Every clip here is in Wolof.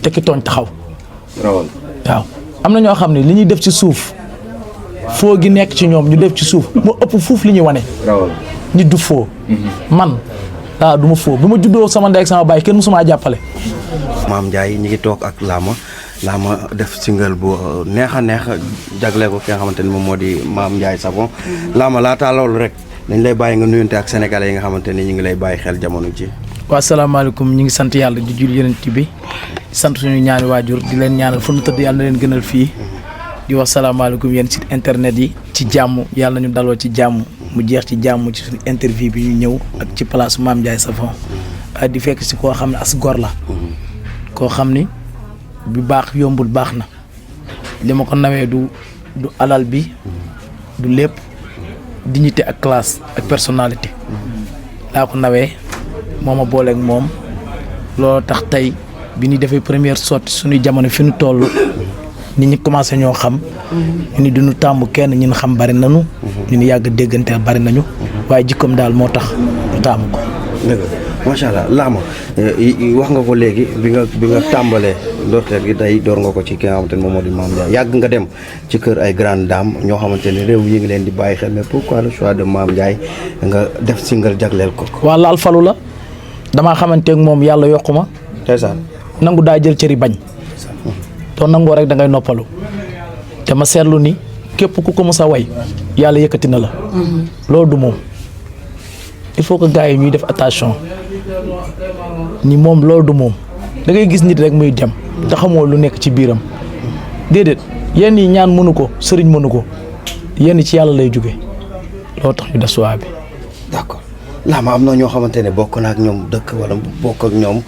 te ki tooñ taxaw. rawal waaw am na ñoo xam ne li ñuy def ci suuf foo gi nekk ci ñoom ñu def ci suuf moo ëpp fuuf li ñuy wane. rawal nit du foo. man waaw du ma foo bi ma juddoo sama ndey ak sama baay kenn mësumaa jàppale. Mame Ndiaye ñi ngi toog ak Lama def single bu neex a neex jagle ko ki nga xamante ni moom moo di Mame Ndiaye Savon. Lama laataa loolu rek dañ lay bàyyi nga nuyonte ak sénégalais yi nga xamante ni ñu ngi lay bàyyi xel jamono ci waaw salaamaaleykum ñu ngi sant yàlla di jul yeneen bi di sant suñu ñaari waajur di leen ñaanal fu nu tëdd yàlla na leen gënal fii di wax salaamaaleykum yéen site internet yi ci jàmm yàlla nañu daloo ci jàmm mu jeex ci jàmm ci suñu interview bi ñu ñëw ak ci place Mame Ndiaye Savon di fekk si koo xam ne as gor la koo xam ni bi baax yombul baax na li ma ko nawee du alal bi du lépp dignité ak classe ak personnalité laa ko nawee moo ma booleeg moom loolu tax tey bi ñu defee première sortie suñuy jamono fi ñu toll nit ñi commencé ñoo xam ñu ni duñu tàmm kenn ñun xam bari nañu ñu ni yàgg déggante bari nañu waaye jikkoom daal moo tax ñu tàmm ko. dëgg macha allah Lama wax nga ko léegi bi nga tàmbalee ndorteel gi tey door nga ko ci ki nga xamante ne moom moo di Mame Ndiaye yàgg nga dem ci kër ay grande dame ñoo xamante ne réew yi ngi leen di bàyyi xel mais pourquoi le choix de Mame Ndiaye nga def single jagleel ko. waa laal falu la damaa xamante ak moom yàlla yokku ma. ndeysaan nangu daa jël cëri bañ. te nangoo rek da ngay noppalu. te ma seetlu ni képp ku ko mës a way yàlla yëkkati na la. loolu du moom. il faut que gars yi ñuy def attention ni moom loolu du moom da ngay gis nit rek muy dem te xamoo lu nekk ci biiram déedéet yenn yi ñaan mënu ko sëriñ mënu ko yenn ci yàlla lay jóge loolu tax ñu def choix bi. d'accord Lama am na ñoo xamante ne bokk na ak ñoom dëkk wala bokk ak ñoom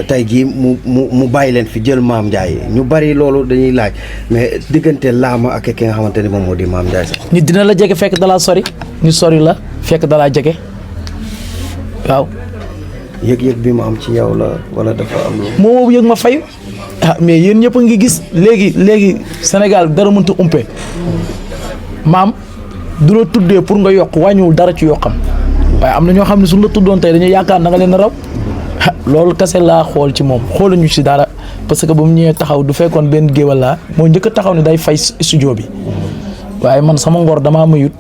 tey jii mu bàyyi leen fi jël Mame Ndiaye ñu bari loolu dañuy laaj mais diggante Lama ak ki nga xamante ne moom moo di Mame Ndiaye sax. nit dina la jege fekk dalaa sori nit sori la fekk dalaa jege. waaw. yëg-yëg bi mu am ci yow la wala dafa am. moo yëg ma fayu mais yéen ñëpp a ngi gis léegi Sénégal dara mënta umpe maam du la tuddee pour nga yokk wàññiwul dara ci yokkam waaye am na ñoo xam ne suñu la tuddoon tey dañuy yaakaar da nga leen raw loolu kese laa xool ci moom xooluñu ci dara parce que ba mu ñëwee taxaw du fekkoon benn géwal laa moo njëkk a taxaw ne day fay studio bi waaye man sama ngor damaa mayut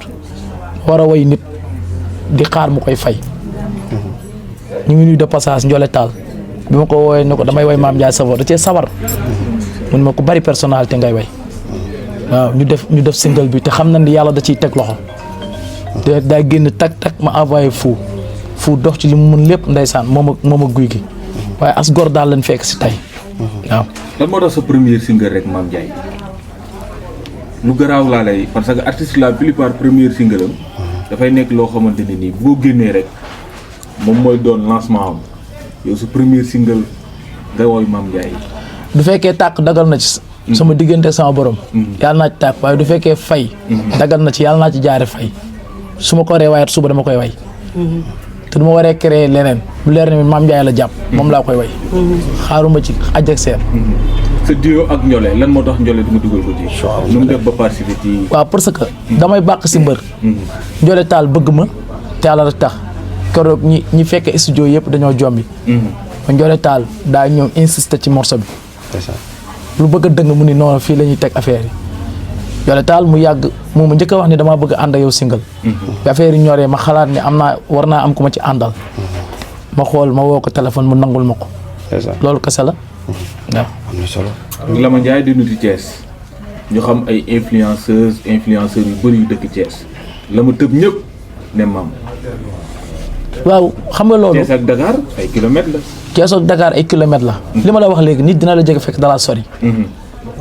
war a way nit di xaar mu koy fay. ñu ngi nuyu de passage Ndiolé Tall bi ma ko woowee ne ko damay way Mame Ndiaye Savon da cee sawar mun ma ko bari personnalité ngay way waaw ñu def single bi te xam na ni yàlla da ciy teg loxo te day génn tak ma envoyé fu dox ci li mu mun lépp ndeysaan moom ak guy gi waaye as gor daal lañ fekk si tey waaw. lan moo tax sa premier single rek Mame Ndiaye lu garaaw laa lay parce que artiste la plupart premier single am dafay nekk loo xamante ne nii boo génnee rek. moom mooy doon lancement am yow su premier single nga woy Mame Ndiaye. du fekkee tàkk dagal na ci. sama diggante sama borom. yàlla naa ci tàkk waaye du fekkee fay. dagal na ci yàlla naa ci jaare fay su ma ko waree waaye suba dama koy way. te du ma waree créer leneen bu leer ne Mame Ndiaye la jàpp. moom laa koy way. xaaruma ci àjj ak seer. sa duo ak Ndiolé lan moo tax Ndiolé dama dugal ko ci. nu mu def ba participer ci. waaw parce que damay bàq si mbër. Ndiolé Tall bëgg ma te yàlla rek tax. keroog ñi fekk studio yëpp dañoo jombi. ma Ndiolé Tall daa ñëw insister ci morceau bi. lu bëgg a dëng mu ni noonu fii la ñuy teg affaire yi. Ndiolé Tall mu yàgg moom mu njëkk a wax ni damaa bëgg a ànd ak yow single. bi affaire yi ñoree ma xalaat ni war naa am ku ma ci àndal. ma xool ma woo ko téléphone mu nangul ma ko. loolu kese la waaw. am na solo. Lama Ndiaye di nuti Thiès ñu xam ay influenceurs yu bëri yu dëkk Thiès la ma tëb ñëpp ne maam. waaw xam nga loolu Thiès ak Dakar ay kilomètres la. Thiès ak Dakar ay kilomètres la. li ma la wax léegi nit dina la jege fekk dalaa sori.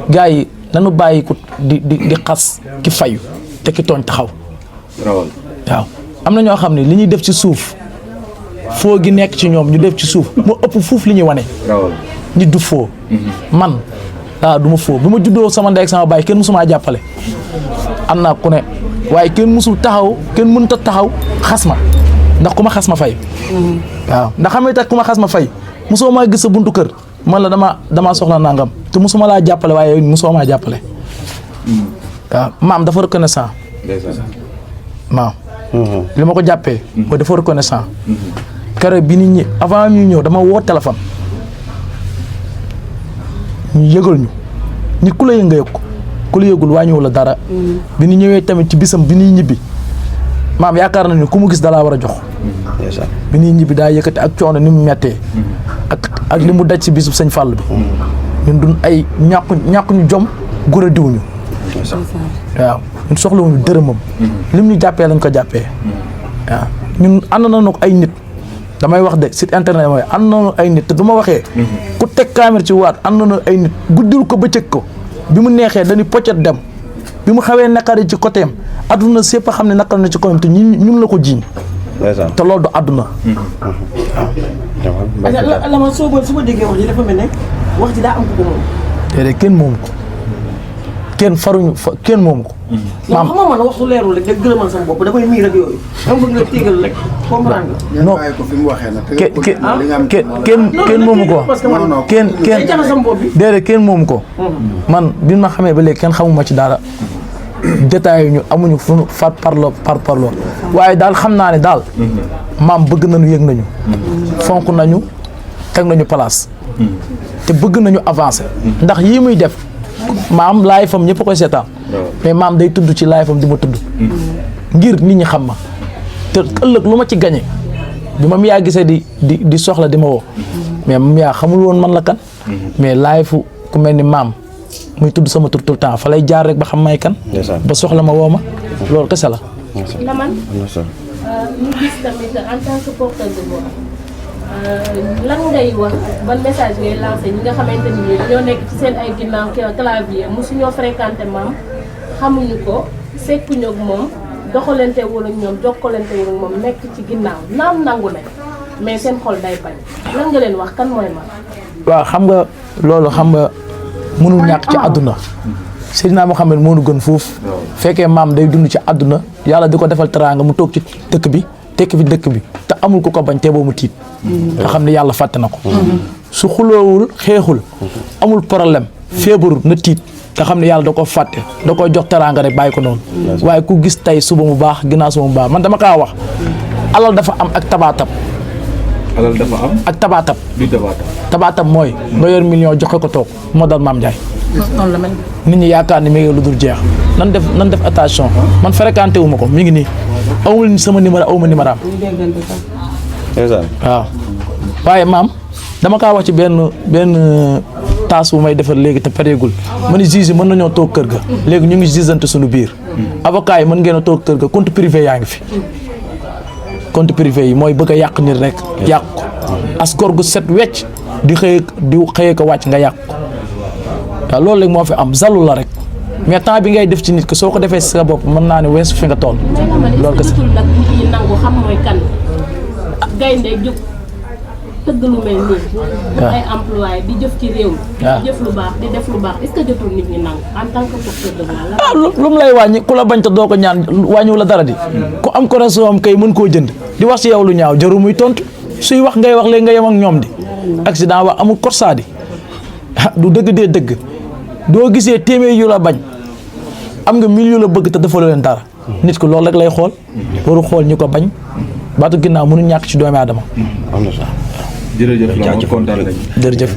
gars yi nanu bàyyi ko di xas ki fayu te ki tooñ taxaw. rawal waaw am na ñoo xam ne li ñuy def ci suuf foo gi nekk ci ñoom ñu def ci suuf moo ëpp fuuf li ñuy wane. rawal nit du foo. man waaw du ma foo bi ma juddoo sama ndey ak sama baay kenn mësumaa jàppale. am naa ku ne waaye kenn mësul taxaw kenn mënut a taxaw xas ma. ndax ku ma xas ma fay. waaw ndax xam nga tax ku ma xas ma fay mosoo maa gis sa buntu kër man la damaa soxla nangam te mosuma laa jàppale waaye yow mosoo maa jàppale. waaw maam dafa reconnaissant. maam. li ma ko jàppee. mooy dafa reconnaissant. keroog bi nit ñi avant ñuy ñëw dama woo téléphone. ñu yëgal ñu nit ku la yëg nga yëg ko ku la yëgul wàññiwul la dara. bi ñu ñëwee tamit ci bisam bi ñuy ñibbi maam yaakaar na ni ku mu gis dalaa war a jox. bi ñuy ñibbi daa yëkkati ak coono ni mu mettee ak li mu daj si bisub sëñ Fall bi ñun dun ay ñàkk ñu jom góor a diwuñu waaw ñun soxlawuñu dërëmam lim ñu jàppee lañ ko jàppee waaw ñun ànd nañu ay nit damay wax de site internet mooy ànd nañu ay nit te du ma waxee ku teg caméra ci waat ànd nañu ay nit guddil ko bëccëg ko bi mu neexee dañuy poccet dem bi mu xawee naqari ci côté am adduna sépp a xam ne naqari na ci côté am te ñun la ko jiiñ te loolu du àdduna waaw la ma su ma déggee wax ji dafa mel ne wax ji daa am ko moom déedéet kenn moomu ko kenn faruñu kenn moomu ko maam xam nga man wax su leerul rek da gëlëmal sama bopp damay miir ak yooyu dama bëgg nga téegal rek comprendre nga non bàyyi ko fi mu waxee nag kenn moomu ko parce que man kenn day jaxase sama bopp bi déedéet kenn moomu ko man bi ma xamee ba léegi kenn xamuma ci dara détails yi ñu amuñu fu ñu par parloo waaye daal xam naa ne daal maam bëgg nañu yëg nañu fonk nañu teg nañu place te bëgg nañu avancer ndax yii muy def maam laay fam ñëpp a koy seetaan mais maam day tudd ci laay fam di ma tudd ngir nit ñi xam ma te ëllëg lu ma ci gañe bi ma yaa gisee di soxla di ma woo mais mam yaa xamul woon man la kan mais laay fu ku mel ni maam muy tudd sama tur tout le temps fa lay jaar rek ba xam may kan ba soxla ma woo ma loolu kese la Laman ñu gis tamit en tant que porteur de voix lan ngay wax ban message ngay lancé ñi nga xamante ni dañoo nekk ci seen ay ginnaaw clavier mosuñoo fréquenté maam xamuñu ko sekkuñu ak moom doxalante wul ak ñoom jokkalante wul ak moom nekk ci ginnaaw naam nangu nañ mais seen xol day bañ lan nga leen wax kan mooy maam. waaw xam nga loolu xam nga mënul ñàkk ci àdduna Seydina Muhammad moo nu gën foofu fekkee maam day dund ci àdduna yàlla di ko defal teraanga mu toog ci dëkk bi tekki fi dëkk bi te amul ku ko bañ te boo mu tiit nga xam ne yàlla fàtte na ko su xuloowul xeexul amul problème feebarul na tiit nga xam ne yàlla da ko fàtte da koy jox teraanga rek bàyyi ko noonu waaye ku gis tey suba mu baax ginnaaw suba mu baax man dama kaa wax alal dafa am ak tabaatab alal dafa am ak tabaatab du tabaatab tabaatab mooy nga yor million joxe ko toog moo dal Maam Ndiaye noonu la mel nit ñi yaakaar ni mi ngi lu dul jeex nan def attention man fréquenté wu ma ko mi ngi nii awma sama numéro awma numéro am waaw waaye maam dama kaa wax ci benn taas bu may defar léegi te pareegul ma ni juge mën nañoo toog kër ga léegi ñu ngi gisante suñu biir avocat yi mën ngeen a toog kër ga compte privé yaa ngi fi compte privé yi mooy bëgg a yàq nit rek yàq ko as góor gu set wecc di xëyee ko wàcc nga yàq ko waaw loolu léegi moo fi am zalu la rek mais temps bi ngay def ci nit ki soo ko defee si sa bopp mën naa ne weesu fi nga toll loolu kese nag nit ñi nangu xam mooy kan gaynde jóg tëgg lu mel nii ay employé di jëf ci réew mi di jëf lu baax di def lu baax est-ce que jotul nit ñi nangu en tant que porteur de voix lu mu lay wàññi ku la bañ te doo ko ñaan wàññiwu la dara di ku am connexion am kay mën koo jënd di wax ci yow lu ñaaw jaru muy tontu suy wax ngay wax léegi nga yem ak ñoom di accident wax amul korsa di du dëgg dee dëgg doo gisee téeméer yu la bañ am nga mille yu la bëgg te defaloo leen dara nit ko loolu rek lay xool waru xool ñu ko bañ baatu ginnaaw mënu ñàkk ci doomi aadama jërëjëf la kontaan nañ jërëjëf